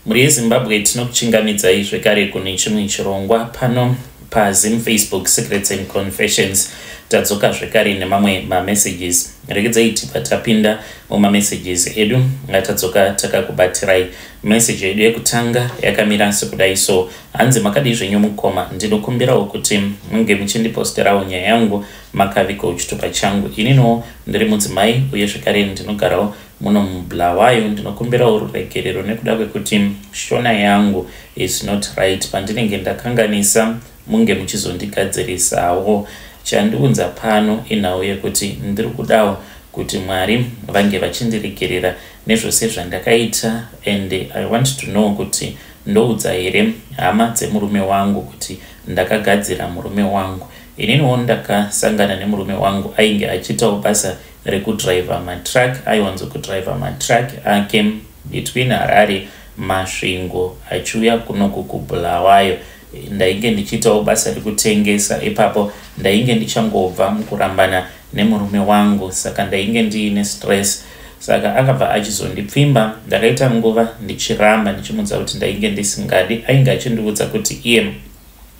Mhuri yeZimbabwe, tinokuchingamidzai zvekare kune chimwe chirongwa pano paZim Facebook Secrets and Confessions. Tadzoka zvekare nemamwe mamessages. Regedzai tibva tapinda mumamessages edu atadzoka takakubatirai. Message yedu yekutanga yakamira sekudai so: hanzi, "Makadii zvenyu mukoma? Ndinokumbirawo kuti munge muchindiposterawo nyaya yangu makavigawo chitupa changu. Ininiwo ndiri mudzimai uye zvekare ndinogarawo muno muBulawayo. Ndinokumbirawo ruregerero nekuda kwekuti Shona yangu is not right. Pandinenge ndakanganisa, munge muchizondigadzirisawo. Chandiunza pano inhau yekuti ndiri kudawo kuti Mwari vange vachindiregerera nezvose zvandakaita, and I want to know kuti ndoudza here hama dzemurume wangu kuti ndakagadzira murume wangu. Ininiwo ndakasangana nemurume wangu ainge achiitawo basa rekudhiraivha matruck. Aiwanzokudhiraivha matruck ake between Harare, Masvingo, achiuya kunoku kuBulawayo. Ndainge ndichiitawo basa rekutengesa. Ipapo ndainge ndichangobva mukurambana nemurume wangu, saka ndainge ndiine stress. Saka akabva achizondipfimba. Ndakaita nguva ndichiramba, ndichimuudza kuti ndainge ndisingadi. Ainge achindiudza kuti iye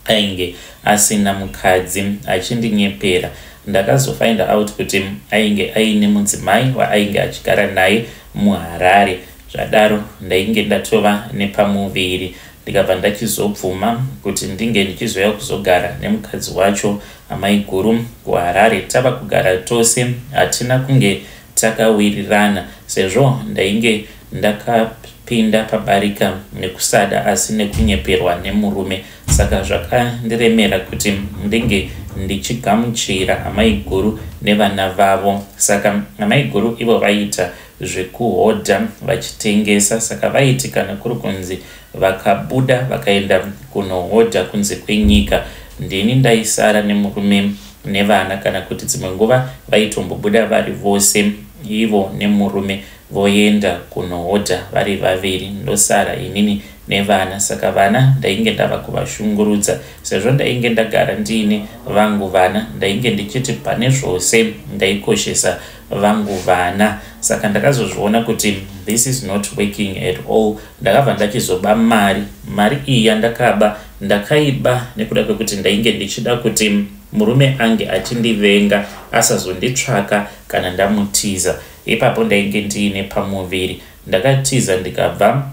ainge asina mukadzi, achindinyepera. Ndakazofind out kuti ainge aine mudzimai waainge achigara naye muHarare. Zvadaro ndainge ndatova nepamuviri, ndikabva ndachizobvuma kuti ndinge ndichizouya kuzogara nemukadzi wacho, amai guru, kuHarare. Tava kugara tose, hatina kunge takawirirana, sezvo ndainge ndakapinda pabarika nekusada, asi nekunyeperwa nemurume. Saka zvakandiremera kuti ndinge ndichigamuchira amai guru nevana vavo. Saka amai guru ivo vaiita zvekuhodha vachitengesa, saka vaiti kana kuri kunzi vakabuda vakaenda kunohodha kunze kwenyika, ndini ndaisara nemurume nevana, kana kuti dzimwe nguva vaitombobuda vari vose ivo nemurume, voenda kunohodha vari vaviri, ndosara inini nevana. Saka vana ndainge ndava kuvashungurudza, sezvo ndainge ndagara ndiine vangu vana. Ndainge ndichiti pane zvose ndaikoshesa vangu vana. Saka ndakazozviona kuti this is not working at all. Ndakabva ndachizoba mari. Mari iyi yandakaba, ndakaiba nekuda kwekuti ndainge ndichida kuti murume ange achindivenga, asazonditsvaka kana ndamutiza. Ipapo ndainge ndiine pamuviri. Ndakatiza, ndikabva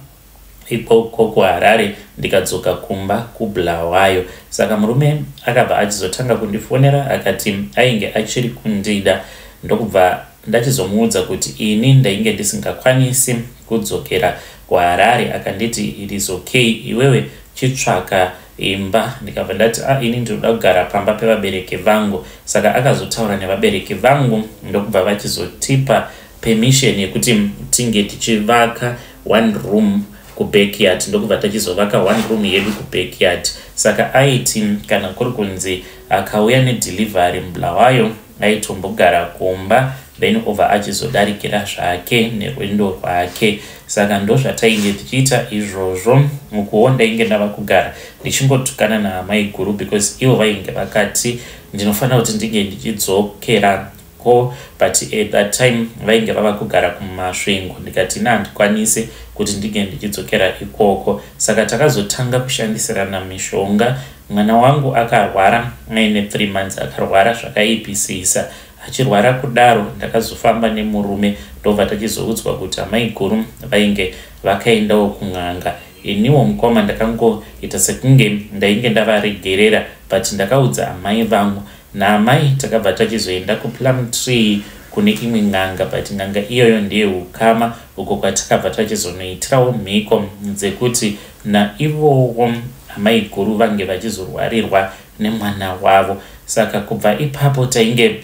ikoko kuHarare, ndikadzoka kumba kuBulawayo. Saka murume akabva achizotanga kundifonera, akati ainge achiri kundida, ndokubva ndachizomuudza kuti ini ndainge ndisingakwanisi kudzokera kuHarare. Akanditi, 'It is okay, iwewe chitsvaka imba.' Ndikabva ndati, 'A, ah, ini ndinoda kugara pamba pevabereki vangu.' Saka akazotaura nevabereki vangu, ndokubva vachizotipa permission yekuti tinge tichivaka one room kubackyard, ndokubva tachizovaka one room yedu kubackyard. Saka aiti kana kuri kunzi akauya nedelivery muBulawayo, aitombogara kumba, then obva achizodarikira zvake nerwendo rwake. Saka ndozvatainge tichiita izvozvo. Ukuwo ndainge ndava kugara ndichingotukana naamai guru, because ivo vainge vakati ndinofanira kuti ndinge ndichidzokera ko, but at that time vainge vava kugara kuMasvingo. Ndikati ina handikwanisi kuti ndinge ndichidzokera ikoko. Saka takazotanga kushandisirana mishonga. Mwana wangu akarwara aine 3 months. Akarwara zvakaipisisa. Achirwara kudaro, ndakazofamba nemurume, ndobva tachizoudzwa kuti amai guru vainge vakaendawo kun'anga. Iniwo mukoma ndakangoita sekunge ndainge ndavaregerera, but ndakaudza amai vangu. Naamai takabva tachizoenda kuPlumtree kune imwe n'anga, but n'anga iyoyo ndeyeukama, uko kwatakabva tachizonoitirawo mhiko dzekuti naivowo amai guru vange vachizorwarirwa nemwana wavo. Saka kubva ipapo tainge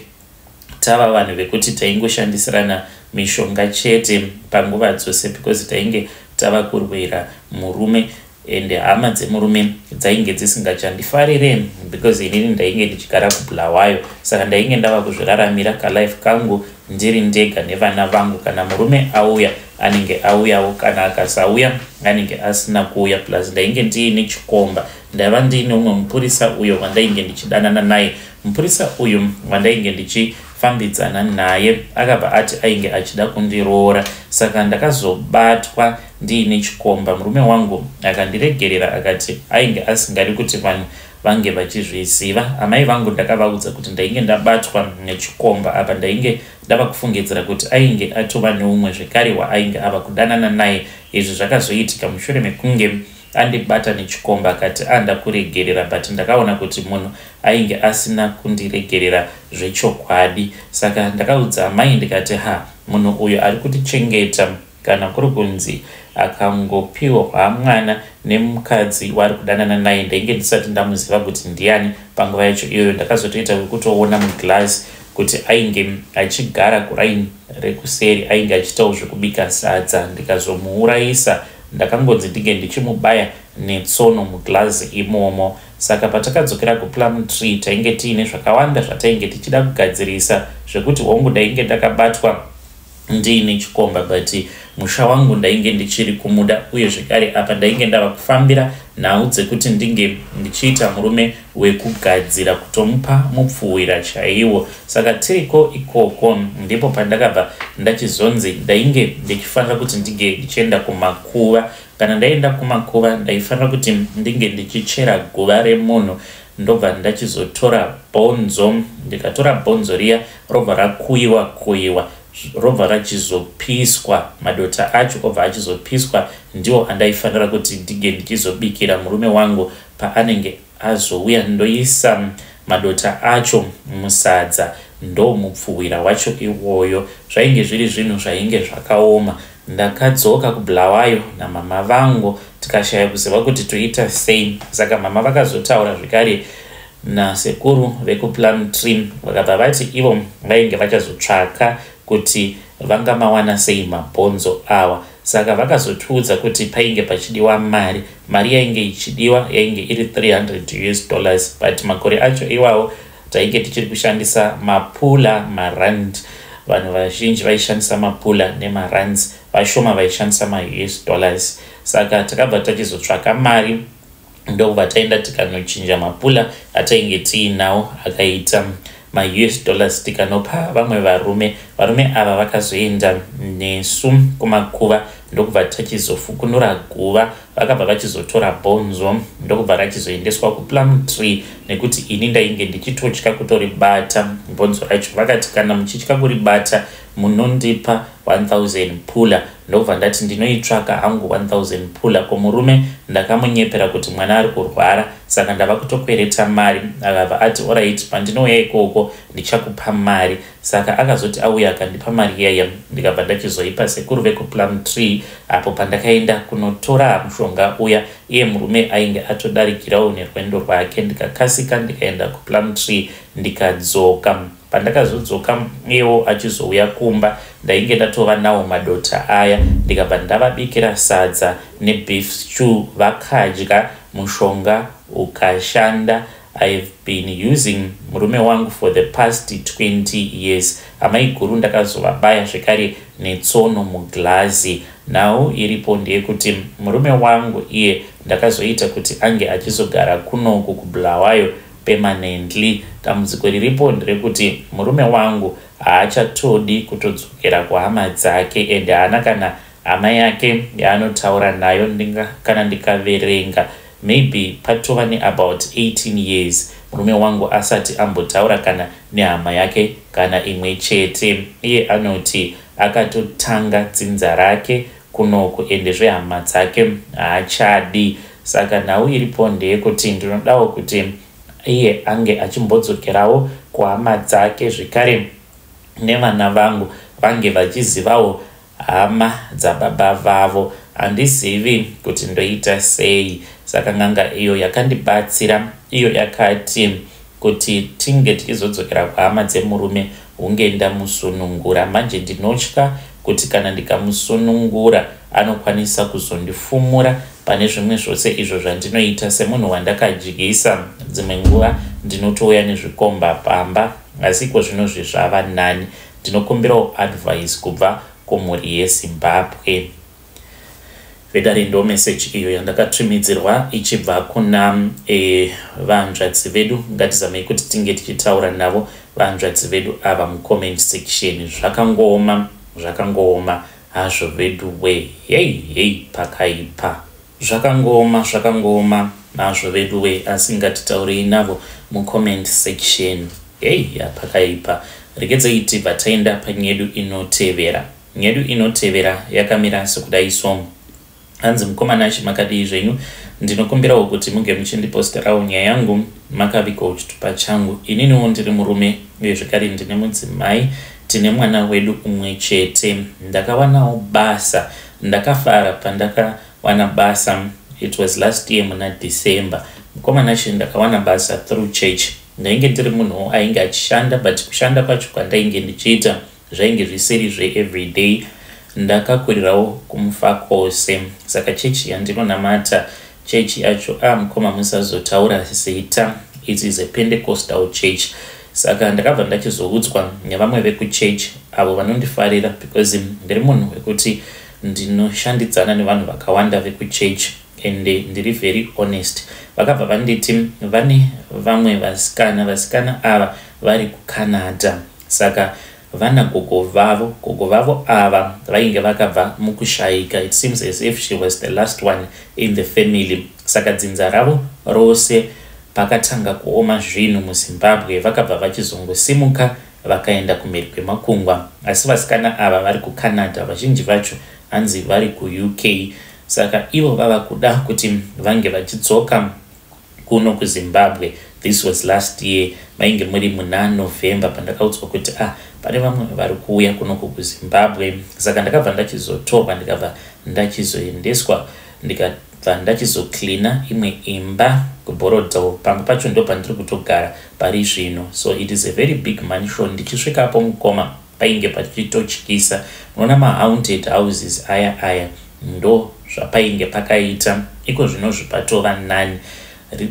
tava vanhu vekuti taingoshandisirana mishonga chete panguva dzose, because tainge tava kurwira murume, ende hama dzemurume dzainge dzisingachandifarire, because inini ndainge ndichigara kuBulawayo. Saka ndainge ndava kuzviraramira kalife kangu ndiri ndega nevana vangu. Kana murume auya, anenge auyawo, kana akasauya, anenge asina kuuya. Plus ndainge ndiine chikomba. Ndaiva ndiine umwe mupurisa uyo wandainge ndichidanana naye. Mupurisa uyu wandainge ndichifambidzana naye, Ndakafambidzana naye akabva ati ainge achida kundiroora saka ndakazobatwa ndiine chikomba. Murume wangu akandiregerera akati ainge asingadi kuti vanhu vange vachizviziva. Amai vangu ndakavaudza kuti ndainge ndabatwa nechikomba apa ndainge ndava kufungidzira kuti ainge atova neumwe zvekare waainge ava kudanana naye. Izvi zvakazoitika mushure mekunge andibata nechikomba akati ah ndakuregerera but ndakaona kuti munhu ainge asina kundiregerera zvechokwadi saka ndakaudza amai ndikati ha munhu uyu ari kutichengeta kana kuri kunzi akangopiwa mwana nemukadzi waari kudanana naye ndainge ndisati ndamuziva kuti ndiani panguva yacho iyoyo ndakazotoita wekutoona muglass kuti ainge achigara kuraini rekuseri ainge achiitawo zvekubika sadza ndikazomuurayisa Ndakangonzi ndinge ndichimubaya netsono muglass imomo. Saka patakadzokera kuPlumtree tainge tiine zvakawanda zvatainge tichida kugadzirisa zvekuti hongu ndainge ndakabatwa ndiine chikomba but musha wangu ndainge ndichiri kumuda uye zvekare apa ndainge ndava kufambira nhau dzekuti ndinge ndichiita murume wekugadzira kutomupa mupfuwira chaiwo. Saka tiriko ikoko ndipo pandakabva ndachizonzi ndainge ndichifanira kuti ndinge ndichienda kumakuva. Kana ndaenda kumakuva ndaifanira kuti ndinge ndichichera guva remunhu ndobva ndachizotora bhonzo ndikatora bhonzo riya robva rakuyiwa kuyiwa robva rachizopiswa madota acho obva achizopiswa ndiwo andaifanira kuti ndinge ndichizobikira murume wangu paanenge azouya ndoisa madota acho musadza ndomupfuhwira wacho iwoyo. Zvainge zviri zvinhu zvainge zvakaoma. Ndakadzoka kuBulawayo namama vangu tikashaya kuziva kuti toita sei. Saka mama vakazotaura zvekare nasekuru vekuPlumtree vakabva vati ivo vainge vachazotsvaka kuti vangamawana sei mabhonzo awa. Saka vakazotiudza kuti painge pachidiwa mari. Mari yainge ichidiwa yainge iri 300 us dollars but makore acho iwawo tainge tichiri kushandisa mapula marand. Vanhu vazhinji vaishandisa mapula nemarands, vashoma vaishandisa maus dollars. Saka takabva tachizotsvaka mari ndokubva taenda tikanochinja mapula atainge tiinawo akaita maUS dollars tikanopa vamwe varume. Varume ava vakazoenda nesu kumakuva ndokubva tachizofukunura guva. Vakabva vachizotora bhonzo ndokubva rachizoendeswa kuPlumtree nekuti ini ndainge ndichitotya kutoribata bhonzo racho. Vakati kana muchitya kuribata munondipa 1000 pula ndobva ndati ndinoitsvaka hangu 1000 pula ko murume ndakamunyepera kuti mwana ari kurwara saka ndava kutokwereta mari akabva ati orit pandinouya ikoko ndichakupa mari saka akazoti auya akandipa mari iyaya ndikabva ndachizoipa sekuru vekuPlumtree apo pandakaenda kunotora mushonga uya iye murume ainge atodarikirawo nerwendo rwake ndikakasika ndikaenda kuPlumtree ndikadzoka Pandakazodzoka iyewo achizouya kumba ndainge ndatova nawo madota aya ndikabva ndavabikira sadza nebeef stew vakadya mushonga ukashanda. I've been using murume wangu for the past 20 years. Amaiguru ndakazovabaya zvekare netsono muglazi. Nhau iripo ndeyekuti murume wangu iye ndakazoita kuti ange achizogara kunoku kuBulawayo permanently. Dambudziko riripo nderekuti murume wangu haachatodi kutodzokera kuhama dzake and haana kana hama yake yaanotaura nayo ndinga, kana ndikaverenga maybe patova neabout 18 years murume wangu asati ambotaura kana nehama yake kana imwe chete. Iye anoti akatotanga dzinza rake kunoku ende zvehama dzake haachadi. Saka nhau iripo ndeyekuti ndinodawo kuti iye ange achimbodzokerawo kuhama dzake zvekare nevana vangu vange vachizivawo hama dzababa vavo. Handizivi kuti ndoita sei. Saka n'anga iyo yakandibatsira iyo yakati kuti tinge tichizodzokera kuhama dzemurume hunge ndamusunungura. Manje ndinotya kuti kana ndikamusunungura anokwanisa kuzondifumura pane zvimwe zvose izvo zvandinoita semunhu wandakadyisa. Dzimwe nguva ndinotouya nezvikomba pamba asi iko zvinozvi zvava nani. Ndinokumbirawo advice kubva kumhuri yeZimbabwe. Vedare ndo message iyo yandakatumidzirwa ichibva kuna vanzvadzi vedu. Ngatizamei kuti tinge tichitaura navo. Vahanzvadzi vedu ava mucomment section. Zvakangooma, zvakangooma hazvo vedu we. Hei hei, pakaipa. Zvakangooma, zvakangooma hazvo vedu we, asi ngatitaurei navo mucomment section. Hei, pakaipa. Regedzei tibva taenda panyedu inotevera. Nyedu inotevera yakamira sekudai so. Hanzi, "Mukoma Nashe, makadii zvenyu? Ndinokumbirawo kuti munge muchindiposterawo nyaya yangu makavigawo chitupa changu. Ininiwo ndiri murume uye zvekare ndine mudzimai, tine mwana wedu umwe chete. Ndakawanawo basa, ndakafara pandakawana basa. It was last year muna December. Mukoma Nashe, ndakawana basa through church. Ndainge ndiri munhuwo ainge achishanda, but kushanda kwacho kwandainge ndichiita zvainge zvisiri zveeveryday. Ndakakurirawo kuMufakose, saka chechi yandinonamata, chechi yacho, a ah, mukoma, musazotaura zita, it is a Pentecostal church. Saka ndakabva ndachizoudzwa nevamwe vekuchechi avo vanondifarira, because ndiri munhu wekuti ndinoshandidzana nevanhu vakawanda vekuchechi and ndiri very honest. Vakabva vanditi vane vamwe vasikana, vasikana ava vari kuCanada, saka vana gogo vavo. Gogo vavo ava vainge vakabva mukushayika. It seems as if she was the last one in the family. Saka dzinza ravo rose, pakatanga kuoma zvinhu muZimbabwe, vakabva vachizongosimuka vakaenda kumhiri kwemakungwa. Asi vasikana ava vari kuCanada, vazhinji vacho hanzi vari kuUK. Saka ivo vava kuda kuti vange vachidzoka kuno kuZimbabwe. This was last year, mainge muri muna November, pandakaudzwa kuti, ah, pane vamwe vari kuuya kunoku kuZimbabwe. Saka ndakabva ndachizotorwa, ndikabva ndachizoendeswa, ndikabva ndachizocleana imwe imba kuBorrowdale. Pamba pacho ndo pandiri kutogara pari zvino. So it is a very big mansion. Ndichisvikapo, mukoma, painge pachitotyisa. Munoona mahaunted houses aya aya, ndo zvapainge pakaita. Iko zvino zvipatova nani.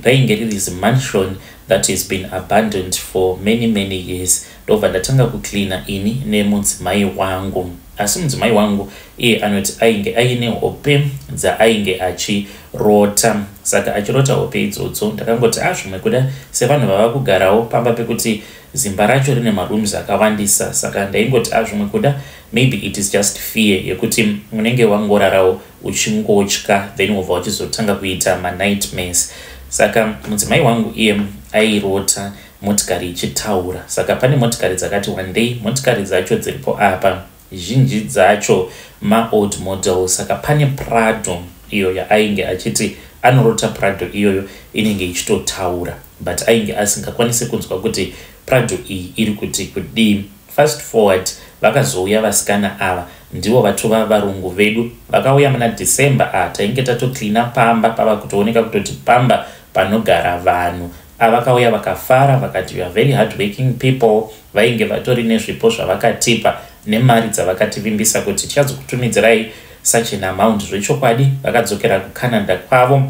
Rainge riri zimansion that has been abandoned for many many years. Ndobva ndatanga kucleana ini nemudzimai wangu. Asi mudzimai wangu iye anoti ainge aine hope dzaainge achirota. Saka achirota hope idzodzo, ndakangoti, a ah, zvimwe kuda sevanhu vava kugarawo pamba pekuti zimba racho rine marooms akawandisa. Saka ndaingoti, a ah, zvimwe kuda maybe it is just fear yekuti unenge wangorarawo uchingotya, then wobva uchizotanga kuita manightmares. Saka mudzimai wangu iye airota motikari ichitaura. Saka pane motikari dzakati one day, motikari dzacho dziripo apa, zhinji dzacho maold model. Saka pane Prado iyo yaainge achiti anorota Prado iyoyo inenge ichitotaura, but ainge asingakwanisi kunzwa kuti Prado iyi iri kuti kudii. Fast forward, vakazouya vasikana ava, ndivo vatova varungu vedu. Vakauya muna December. A tainge tatocleana pamba, pava kutooneka kutoti pamba panogara vanhu. Avakauya vakafara, vakati, "You are very hard working people." Vainge vatori nezvipo zvavakatipa nemari dzavakativimbisa kuti tichazokutumidzirai such an amount. Zvechokwadi vakadzokera kuCanada kwavo.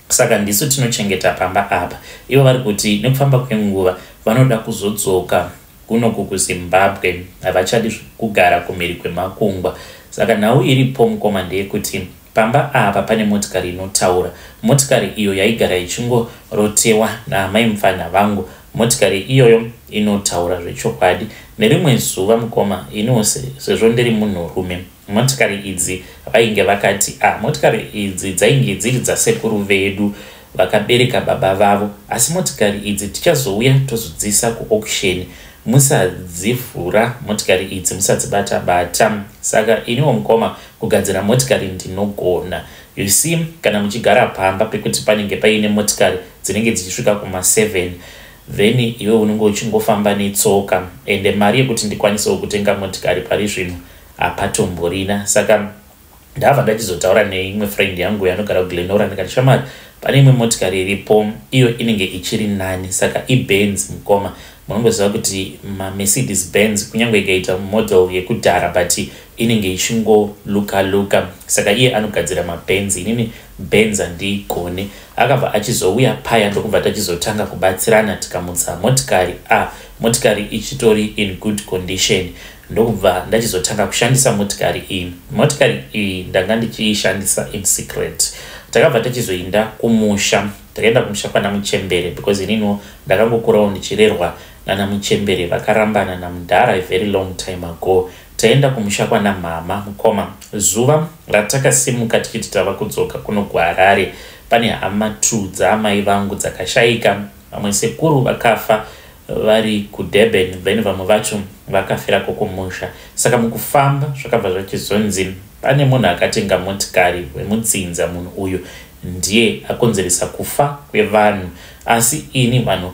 Saka ndisu tinochengeta pamba apa. Ivo vari kuti nekufamba kwenguva vanoda kuzodzoka kunoku kuZimbabwe, havachadi kugara kumhiri kwemakungwa. Saka nhau iripo, mukoma, ndeyekuti pamba apa pane motikari inotaura, motikari iyo yaigara ichingorotewa naamai mufana vangu. Motikari iyoyo inotaura zvechokwadi. Nerimwe zuva, mukoma, iniwo sezvo ndiri munhurume, motikari idzi vainge vakati, a ah, motikari idzi dzainge dziri dzasekuru vedu vakabereka baba vavo, asi motikari idzi tichazouya tozodzisa kuauction, musadzivhura motikari idzi, musadzibata bata. Saka iniwo, mukoma, kugadzira motikari ndinogona. You see, kana muchigara pamba pekuti panenge paine motikari dzinenge dzichisvika kuma7, then iwe unenge uchingofamba netsoka, ende mari yekuti ndikwanisewo kutenga motikari pari zvino hapatomborina. Saka ndabva ndachizotaura neimwe friend yangu yanogara kuGlen Norah. Ndikati, "Shamari, pane imwe motikari iripo, iyo inenge ichiri nani." Saka iBenz, mukoma. Munongoziva kuti maMercedes Benz, kunyange ikaita model yekudhara, but inenge ichingoluka luka. Saka iye anogadzira maBenz, inini Benz handiigone. Akabva achizouya paya, ndokubva tachizotanga kubatsirana, tikamutsa motikari. A ah, motikari ichitori in good condition. Ndokubva ndachizotanga kushandisa motikari iyi. Motikari iyi ndanga ndichiishandisa in secret. Takabva tachizoinda kumusha. Takaenda kumusha kwana muchembere, because ininiwo ndakangokurawo ndichirerwa. nana muchembere vakarambana namudhara a very long time ago. Taenda kumusha kwana mama mukoma. Zuva ratakasimuka tichiti tava kudzoka kuno kuHarare, pane hama two dzaamai vangu dzakashaika. Vamwe sekuru vakafa vari kuDurban, then vamwe vacho vakafirako kumusha. Saka mukufamba zvakabva zvachizonzi pane munhu akatenga motikari wemudzinza. Munhu uyu ndiye akonzeresa kufa kwevanhu. Asi ini vanhu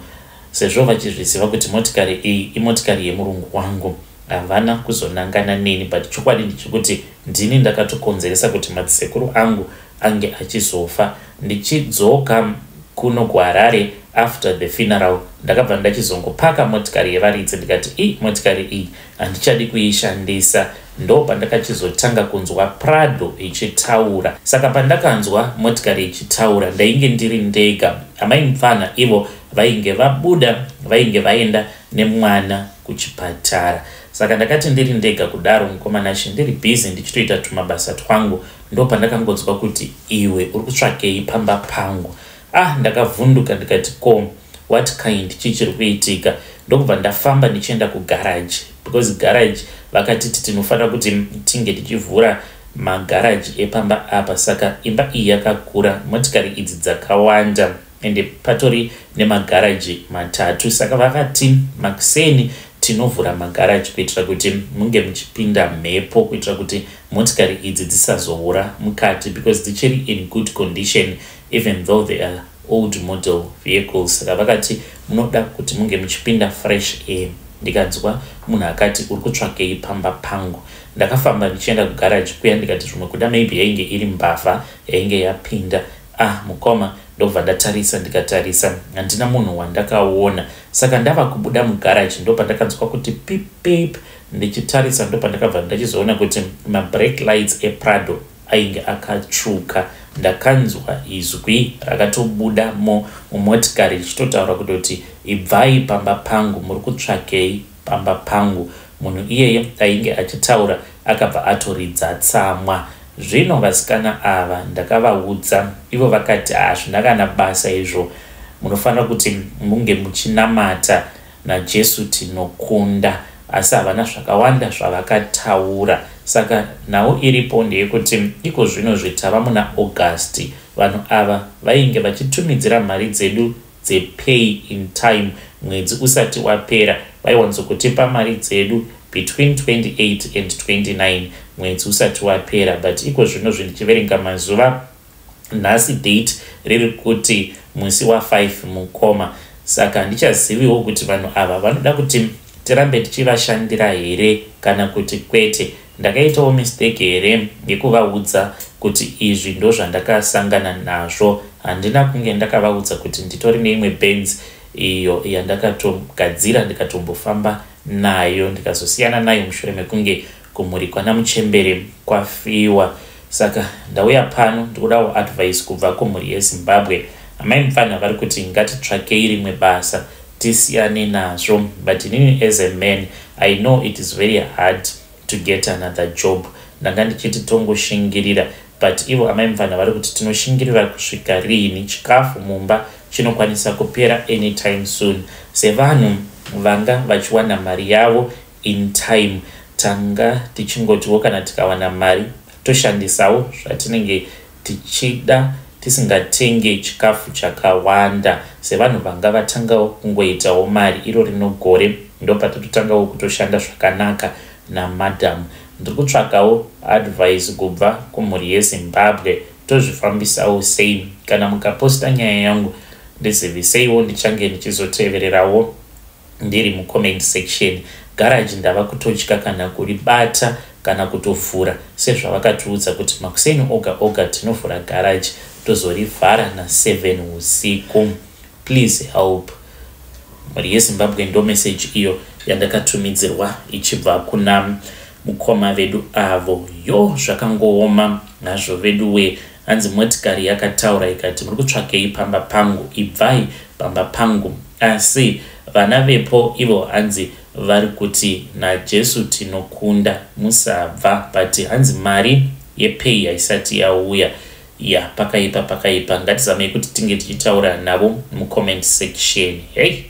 sezvo vachizviziva kuti motikari iyi imotikari yemurungu wangu, havana kuzonangana neni, but chokwadi ndechekuti ndini ndakatokonzeresa kuti madzisekuru angu ange achizofa. Ndichidzoka kuno kuHarare after the funeral, ndakabva ndachizongopaka motikari yevaridzi, ndikati i motikari iyi handichadi kuishandisa. Ndo pandakachizotanga kunzwa Prado ichitaura. Saka pandakanzwa motikari ichitaura, ndainge ndiri ndega. Amai mupfana ivo vainge vabuda, vainge vaenda nemwana kuchipatara. Saka ndakati ndiri ndega kudaro, mukomanashe, ndiri busy ndichitoita tumabasa twangu, ndo pandakangonzwa kuti, "Iwe uri kutsvakei pamba pangu?" Ah, ndakavhunduka, ndikati, "Ko what kind, chii chiri kuitika?" Ndokubva ndafamba ndichienda kugaraji, because garage vakatiti tinofanira kuti tinge tichivhura magaraji epamba apa. Saka imba iyi yakakura, motikari idzi dzakawanda, ende patori nemagaraji matatu. Saka vakati makuseni tinovhura magaraji kuitira kuti munge muchipinda mhepo, kuitira kuti motikari idzi dzisazoura mukati, because dzichiri in good condition even though they are old model vehicles. Saka vakati munoda kuti munge muchipinda fresh air. Ndikanzwa munhu akati, "Uri kutsvakei pamba pangu?" Ndakafamba ndichienda kugaraji kuya, ndikati zvimwe kuda maybe yainge iri mbavha yainge yapinda. Ah, mukoma, ndobva ndatarisa, ndikatarisa, handina munhu wandakaona. Saka ndava kubuda mugaraji, ndo pandakanzwa kuti pip pip. Ndichitarisa, ndo pandakabva ndachizoona kuti mabrake lights ePrado ainge akatsvuka. Ndakanzwa izwi rakatobudamo mumotikari richitotaura kutoti, "Ibvai pamba pangu, muri kutsvakei pamba pangu?" Munhu iyeye ainge achitaura akabva atoridza tsamwa. Zvino vasikana ava ndakavaudza, ivo vakati hazvina kana basa izvo, munofanira kuti munge muchinamata, naJesu tinokunda. Asi havana zvakawanda zvavakataura. Saka nhau iripo ndeyekuti iko zvino zvitava muna August, vanhu ava vainge vachitumidzira mari dzedu dzepay in time. Mwedzi usati wapera vaiwanzokutipa mari dzedu between 28 and 29, mwedzi usati wapera. But iko zvino zvindichiverenga mazuva, nhasi date riri kuti musi wa5, mukoma. Saka handichaziviwo kuti vanhu ava vanoda kuti tirambe tichivashandira here kana kuti kwete. Ndakaitawo mistake here yekuvaudza kuti izvi ndo zvandakasangana nazvo? Handina kunge ndakavaudza kuti nditori neimwe Benz iyo yandakatogadzira, ndikatombofamba nayo, ndikazosiyana nayo mushure mekunge kumhuri kwana muchembere kwafiwa. Saka ndauya pano ndikudawo advice kubva kumhuri yeZimbabwe. Amai mufana vari kuti ngatitsvakei rimwe basa tisiyane nazvo, but inini as a man, I know it is very hard to get another job. Ndanga ndichiti tongoshingirira, but ivo amai mufana vari kuti tinoshingirira kusvika riini? Chikafu mumba chinokwanisa kupera anytime soon. Sevanhu vanga vachiwana mari yavo in time, tanga tichingotiwo kana tikawana mari toshandisawo zvatinenge tichida, tisingatenge chikafu chakawanda. Sevanhu vanga vatangawo kungoitawo mari iro rino gore, ndopatatotangawo kutoshanda zvakanaka namadhamu. Ndiri kutsvakawo advice kubva kumhuri yeZimbabwe, tozvifambisawo sei? Kana mukaposta nyaya yangu, ndiziviseiwo, ndichange ndichizotevererawo ndiri mucomment section. Garaji ndava kutotya kana kuribata kana kutovhura, sezvavakatiudza kuti makuseni oga oga tinovhura garaji, tozorivhara na7 usiku. Please help, mhuri yeZimbabwe. Ndo meseji iyo yandakatumidzirwa ichibva kuna mukoma vedu avo. Yo, zvakangooma nazvo vedu we. Hanzi motikari yakataura ikati, "Muri kutsvakei pamba pangu? Ibvai pamba pangu." Asi vana vepo ivo hanzi vari kuti, "NaJesu tinokunda, musabva." But hanzi mari yepay haisati yauya. Ya, pakaipa, pakaipa. Ngatizamei kuti tinge tichitaura navo mucomment section. Hei.